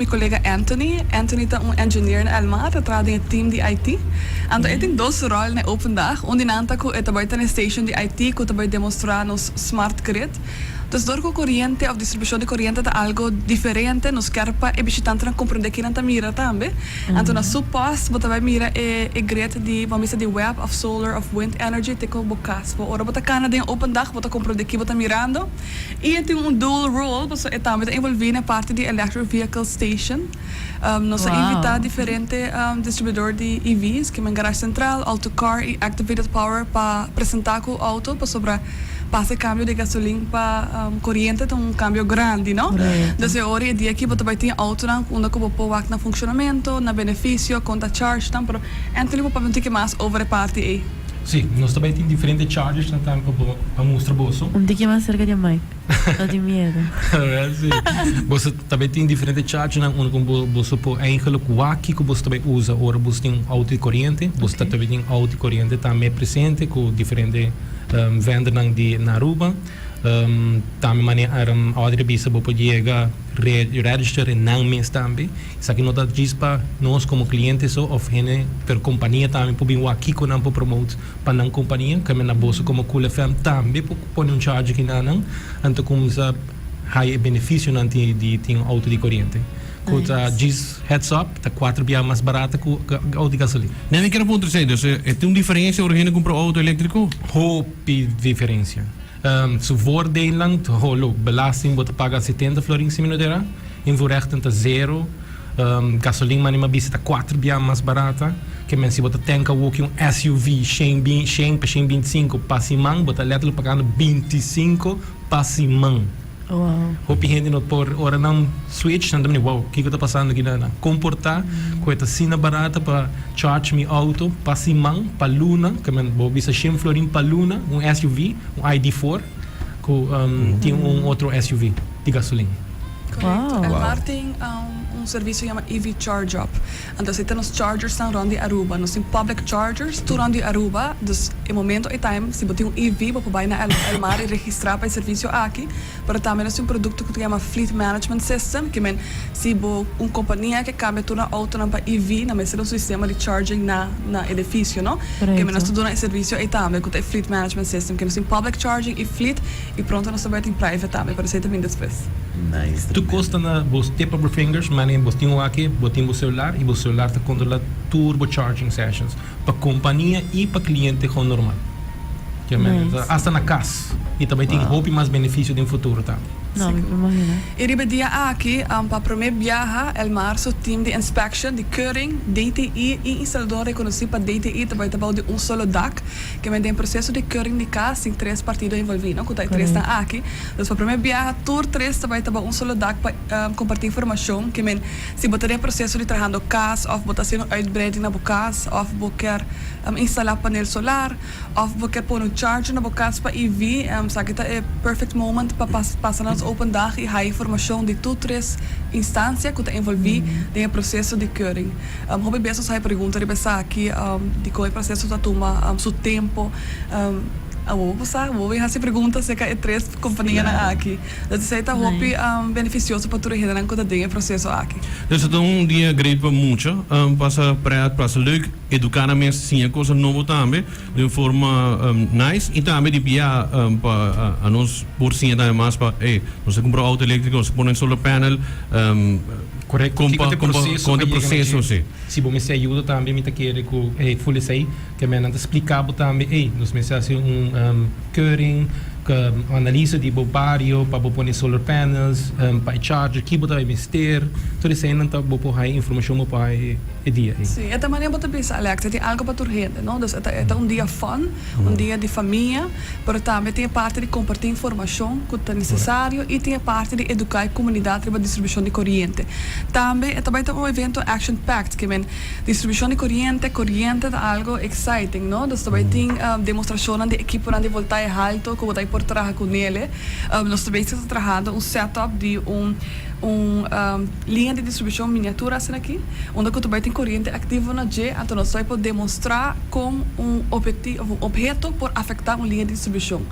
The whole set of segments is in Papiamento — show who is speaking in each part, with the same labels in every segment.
Speaker 1: Mi kolega Anthony. Anthony ta un engineer na Elmar, ta traha den e team di IT. Anto e tin dos ròl na e Open Dag. Un di nan ta ku e ta bai ta na e station di IT ku ta bai demostrá nos smart grid. Dus dor ku koriente òf distribushon di koriente ta algu diferente, nos kier pa e bishitantenan komprondé kinan ta mira tambe. Anto na su pòst bo ta bai mira e e grid di, bo a bisa di web òf solar òf wind energy te ku bo kas. Bo ora bo ta kana den e Open Dag bo ta komprondé ki bo ta mirando. I e tin un dual role, pasobra e tambe ta envolví na e parti di electric vehicle station. Nos a invitá diferente distribuidor di EV's, kimen Garage Central, Autocar i Activated Power pa presentá ku outo, pasobra pasa e kambio di gasolin pa koriente ta un kambio grandi, no? Dus e ora i e dia aki bo ta bai tin outonan unda ku bo por wak na funshonamentu, na benefisio, kon ta charge nan, pero Anthony bo papia un tiki mas over e parti ei.
Speaker 2: Sí, nos ta bai tin diferente chargers nan tambe pa bo pa mustra boso.
Speaker 3: Un tiki mas serka di e mic, no tin miedo.
Speaker 2: Alright, sí. Boso ta bai tin diferente chargernan unda ku bo boso por eigenlijk wak kiko boso ta bai usa ora boso tin un auto di koriente. Boso ta bai tin auto di koriente tambe presente ku diferente vendornan di na Aruba. Tambe manera Audrey a bisa bo por yega register e nan mes tambe. Esaki no ta djis pa nos komo kliente so òf hende pero kompania tambe por bin wak kiko nan por promote pa nan kompania. Keme na boso komo Cool FM tambe por pone un charger aki na nan anto kuminsá haya e benefisionan di tin un outo di koriente ku ta djis heads up ta kuater bia mas barata ku outo di gasolin.
Speaker 4: Mi kier a puntra esei, dus e tin un diferensia ora hende kumpra outo eléktriko?
Speaker 2: Hopi diferensia. Su voordeelnan, ho, belasting bo ta paga 70 florin si mi no ta era, invoerrechten ta zero, gasolin mane mi a bisa ta kuater bia mas barata, ke men si bo ta tank awoki un SUV shen bin shen pa shen 25 pa siman bo ta letterlijk pagando 25 pa siman. Hopi hende no por ora nan switch nan ta mira wow kiko ta pasando aki nan komporta ku e ta asina barata pa charge mi auto pa siman pa luna ke men bo bisa shen florin pa luna un SUV un ID4 ku tin un otro SUV di gasolin.
Speaker 1: Korekto. Elmar tin un servisio yama EV Charge Up. Anto esei ta nos chargersnan rond di Aruba. Nos tin public chargers tur rond di Aruba. Dus e momento e time si bo tin un EV bo por bai na Elmar y registra pa e servicio aki. Pero tambe nos tin un producto cu ta yama Fleet Management System ke men si bo un compania ke cambia tur nan autonan pa EV nan mester un sistema di charging na na edificio no. Ke men nos ta duna e servicio ei tambe cu ta e Fleet Management System ke nos tin public charging y fleet y pronto nos ta bai tin private tambe pero esei ta bin despues.
Speaker 4: Nice,
Speaker 2: Tur
Speaker 4: tremendo.
Speaker 2: kos ta na bo tip of bo fingers, mane bo tin un aki, bo tin bo celular y bo celular ta controla tur bo charging sessions pa compania y pa cliente gewoon normal. Ke men
Speaker 3: Nice.
Speaker 2: hasta na cas y ta bay tin
Speaker 4: Wow.
Speaker 2: hopi mas beneficio den futuro tambe.
Speaker 3: No, mi por imagina.
Speaker 1: Y riba e dia aki, pa prome biaha, Elmar su team di inspection, di keuring, DTI y instalador reconoci pa DTI ta bay ta bao di un solo dak. Ke men den proceso di keuring di cas tin tres partido envolvi, no? Cu ta e tresnan aki. Dus pa prome biaha tur tres ta bai taba un solo dak pa comparti informacion ke men si bo ta den proceso di trahando cas of bo ta haciendo uitbreiding na bo cas of bo kier instala panel solar of bo kier pone un charger na bo cas pa EV esaki ta e perfect moment pa pasa na nos open dag y haya informacion di tur tres instancia cu ta envolvi den e proceso di keuring. Hopi bes nos haya pregunta riba esaki dicon e proceso ta tuma su tempo. Awor bo sa, bo bin hasi pregunta acerca e tres companianan aki. Dus esey ta hopi beneficioso pa tur e hendenan cu ta den e proceso aki.
Speaker 4: Dus e ta un dia great pa mucha, pasa pret, pasa leuk, educa nan mes, siña cosa nobo tambe den un forma nice y tambe di bia pa anos por siña tambe mas pa ey nos ta cumpra auto electrico, nos ta pone solar panel,
Speaker 2: Correcto,
Speaker 4: con
Speaker 2: kico
Speaker 4: pa
Speaker 2: ta e
Speaker 4: con pa
Speaker 2: proceso
Speaker 4: con
Speaker 2: pa
Speaker 4: ta e
Speaker 2: yega na
Speaker 4: proceso
Speaker 2: dje?
Speaker 4: si.
Speaker 2: Si bo mester ayuda tambe mi ta kere cu e ful esey. Ke men nan ta splika bo tambe, ey, nos mester hasi un keuring, un analise di bo bario pa bo pone solar panels, pa e charger, ki bo ta bay mester. Tur eseinan ta bo por haya informashon bo por haya e dia ey.
Speaker 1: Sí, e ta manera bo ta bisa, Alex, e tin algo pa tur hende, no? Dus e ta e ta un dia fun, un dia di famia, pero tambe tin e parti di kompartí informashon ku ta nesesario i tin e parti di eduká e komunidat riba distribushon di koriente. Tambe e ta bay ta un evento action packed, ke men Distribucion di coriente, Coriente ta algo exciting, no? Dus ta bay tin demostracionnan di equiponan di voltahe halto cu bo ta por traha cu nele. Nos ta bezig ta trahando un setup di un. Un liña di distribucion miniatura asina aki, unda cu ta bay tin coriente activo na dje, anto nos ta bay por demostra con un obheti of un obheto por afecta un liña di distribucion.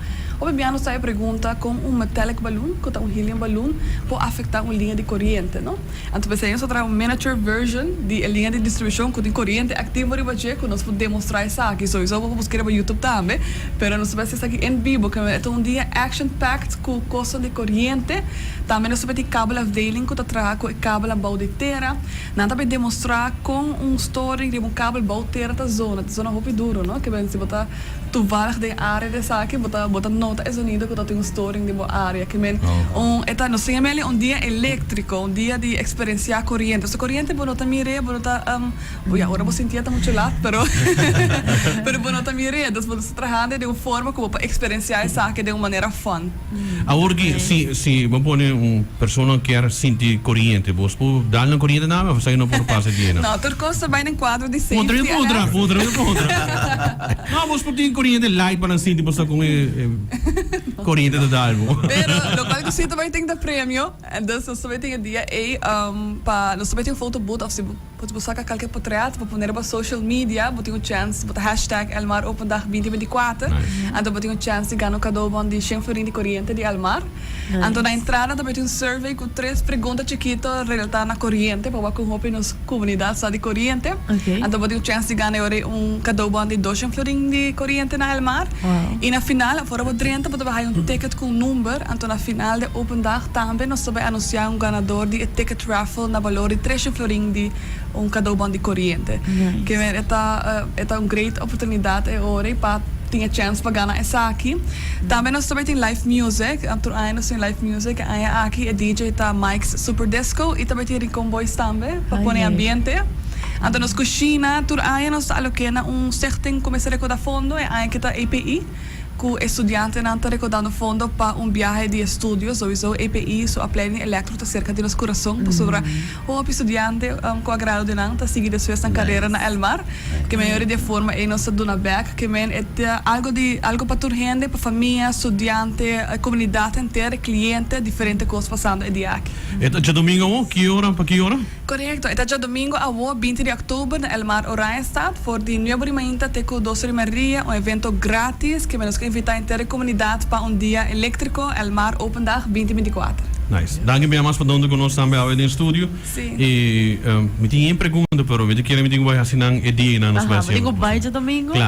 Speaker 1: Hopi bia nos ta e pregunta con un metallic balloon, cu ta un helium balloon, por afecta un liña di coriente, no? Anto p'esey nos ta traha un miniature version di e liña di distribucion cu tin coriente activo riba dje cu nos por demostra esaki. Sowieso bo por busca riba YouTube tambe, pero nos ta bay haci esaki en bibo, cu e ta un dia action packed cu cosnan di coriente. Tambe nos ta bay tin kabel afdeling cu ta traha cu e kabelnan bou di tera. Nan ta bay demostra con un storing riba un kabel bou tera ta zona. Ta zona hopi duro, no? Ke si bo ta toevallig den area di esaki, bo ta bo ta nota e zonido cu ta tin un storing den bo area. Ke men un e ta nos tin mele un dia electrico, un dia di experiencia coriente. So coriente bo no ta mir'e, bo no ta ya ora bo sinti'e ta mucho lat, pero pero bo no ta mir'e. Dus bo ta trahando den un forma cu bo por experiencia esaki den un manera fun.
Speaker 4: Awor ki si si bo pone un persona kier sinti coriente bos por dal nan coriente nan of esaki no por pasa di nan?
Speaker 1: No, tur cos ta bay den cuadro di
Speaker 4: Puntra
Speaker 1: safety
Speaker 4: mi puntra,
Speaker 1: Alex.
Speaker 4: puntra mi puntra. No, bos por tin coriente light pa nan sinti bo sa con e coriente ta dal bo.
Speaker 1: Pero locual cu si ta bay tin ta premio, entonces nos ta bay tin e dia ey pa nos ta bay tin un photo booth of si bo. Pues bo saca calke potret, bo pone riba social media, bo tin un chance, bo ta hashtag Elmar Open Dag 2024, anto bo tin un chance di gana un cadeaubon di shen florin di coriente di Elmar. Anto na entrada ta bay tin un survey cu tres pregunta chikito relata na coriente, pa wak con hopi nos comunidad sa di coriente. Anto bo tin un chance di gana e ora ey un cadeaubon di doshen florin di coriente na Elmar. Y na final, ora bo drenta bo ta bay haya un ticket cu un number, anto na final di Open Dag tambe nos ta bay anuncia un ganador di e ticket raffle na balor di treshen florin di un cadeaubon di coriente. Ke men e ta e ta un great oportunidad e ora y pa tin e chance pa gana esaki. Tambe nos ta bay tin live music, tur aña nos tin live music, e aña aki e DJ ta Mike's Super Disco y ta bay tin Rincon Boys tambe pa pone ambiente. Anto nos cushina tur aña nos ta aloke na un stichting cu mester recorda fondo, e aña aki ta API. Ku e studiantenan ta rekordando fondo pa un biahe di estudio. Souiso EPI su opleiding elektro ta serka di nos kurason pasobra hopi studiante ku a grado di nan ta sigui despues nan karera na Elmar. Ke mayoria di e forma ei nos ta duna bek. Ke men e ta algo di algo pa tur hende, pa famia, studiante, e komunidat henter, e kliente, diferente kos pasando e dia aki.
Speaker 4: E ta djadomingo awor? Ki ora pa ki ora?
Speaker 1: Korekto, e ta djadomingo awo, 20 di òktober, na Elmar Oranjestad, for di nuebe di mainta te ku dos di merdia, un evento gratis ke nos ke invitá henter e komunidat pa un dia eléktriko, Elmar Open Dag 2024.
Speaker 4: Nice. Danki bia mas pa donde ku nos tambe awe den studio.
Speaker 1: Sí.
Speaker 4: I mi tin yen pregunta pero mi ta kere mi tin ku bai hasi nan e dia nan nos
Speaker 3: Aha,
Speaker 4: bai
Speaker 3: bo
Speaker 4: hasi.
Speaker 3: tin ku bai djadomingo?
Speaker 4: Kla.